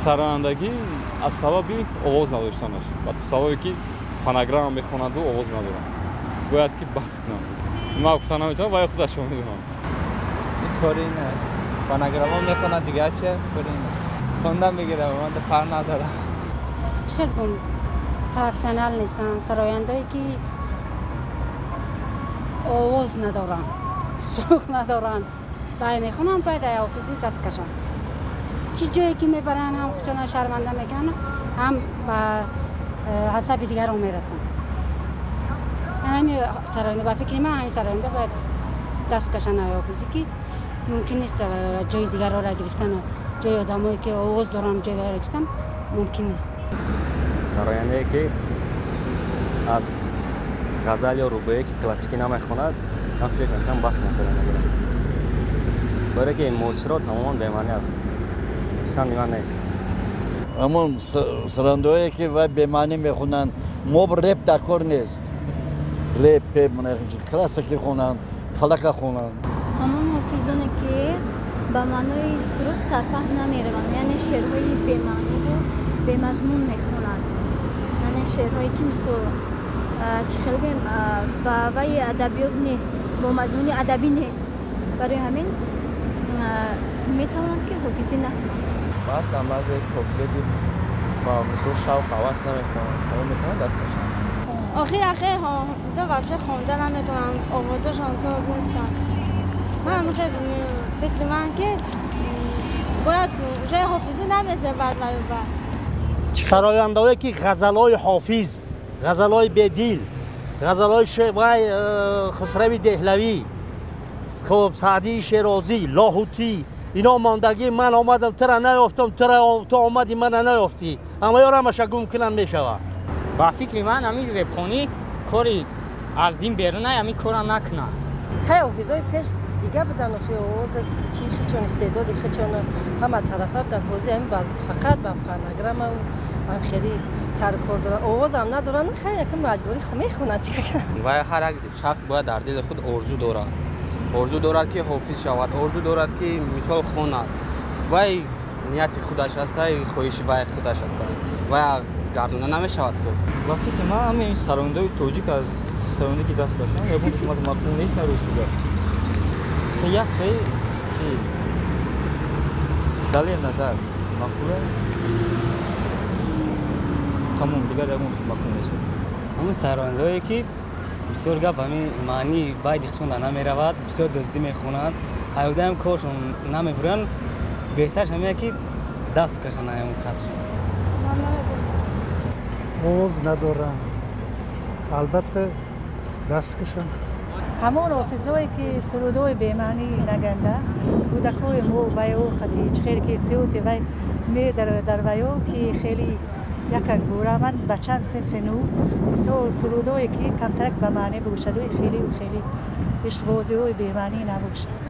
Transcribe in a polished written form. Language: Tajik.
Сарояндагӣ аз сабаби овоз надоштанаш, ба сабабе ки фонограмма мехонанду овоз надоранд, бояд ки бас кунанд. Ман гуфта наметавонам, вай худашон медонанд. Ин кори не, фонограмма мехонад, дигар че кори не, хонда мегирам, ман фарқ надорам. Чӣ хел бум, профессионал нестанд. Сарояндое ки овоз надоранд, сурух надоранд, вай мехонанд, бояд ай ҳофизӣ даст кашанд. Чӣ ҷое ки мебаранд, ҳам худшона шарманда мекунанд, ҳам ба ҳасаби дигарон мерасанд. Ҳами сароянда, ба фикри ман, ҳамин сароянда бояд даст кашанд ай ҳофизӣ, ки мумкин нест ҷои дигарро гирифтан, ҷои одамое ки овоз доранд, ҷои вайро гирифтан мумкин нест. Сарояндае ки аз ғазал ё рубоие ки классикӣ намехонад, ман фикр мекунам, бас кунад сарояндагиро, барое ки муосиро тамоман бемаънӣ аст, писанди ман нест. Ҳамон сарояндаҳое ки вай бемаънӣ мехонанд, мо реп дар кор нест, реп, пеп, классикӣ хонанд, фалака хонанд. Ҳамон ҳофизоне ки ба маънои суруд сарфаҳм намераванд, яъне шеърҳои бемаъниву бемазмун мехонанд, яъне шеърҳое ки, мисол, чӣ хел гӯем, ба вайи адабиёт нест, бо мазмуни адабӣ нест, барои ҳамин метавонанд ки ҳофизӣ накунанд. Ҳастанд баъзе ҳофизое ки ба мисол шавқ ҳавас намехонанд, оё метавонанд даст кашанд? Охир ахир ҳофизо вообще хонда наметавонанд, овозашон соз нестанд. Ман фикри ман ки бояд уже ҳофизӣ намезебад ваюба. Сарояндаое ки ғазалҳои Ҳофиз, ғазалҳои Бедил, ғазалҳои вай Хусрави Деҳлавӣ, хуб, Саъдии Шерозӣ, Лоҳутӣ, ино мондагӣ: ман омадам, тура наёфтам, ту омадӣ, мана наёфтӣ, ҳамаёро ҳамаша гум кунанд, мешавад. Ба фикри ман, ҳамин репхонӣ кори аз дин берунай, ҳамин корра накунанд. Хай, ҳофизои пеш дига буданд, охи овози чи хичон, истеъдоди хичон ҳама тарафа будан. Ҳозир ҳамин фақат ба фонограмма ҳам хеле саркор доранд, овозам надоранд. Хай, якм маҷбурӣ мехонанд, чӣ кунанд. Вай ҳар як шахс бояд дар дили худ орзу дорад, орзу дорад ки ҳофиз шавад, орзу дорад ки мисол хонад. Вай нияти худаш аста, хоҳиши вай худаш аста, вай гардонда намешавад ку. Ба фикри ман, ҳамин сарояндаҳои тоҷик аз сарояндаги даст кашанд, ягон душмати мақбул нест на рӯз дигар. Яктаи ки Далер Назар мақбула, тамом, дигар ягон мақбул нест. Ҳамин сарояндаҳое ки бисёр гап ҳамин маънии байди худшон намеравад, бисёр дуздӣ мехонанд, аюдаам коршон намебуранд, беҳтарш ҳамин ки даст бикашанд ҳамон касшон. Овоз надоранд, албатта даст кашанд. Ҳамон ҳофизое ки сурудҳои бемаънӣ наганда, кӯдакҳои мо вайо қати чӣ хеле ки сиёти вай медарояд дар вайо ки хеле якак бура. Ман ба чанд синфи ну, мисол, сурудҳое ки камтарак ба маънӣ бошаду хеле хеле ишқбозиҳои бемаънӣ набошад.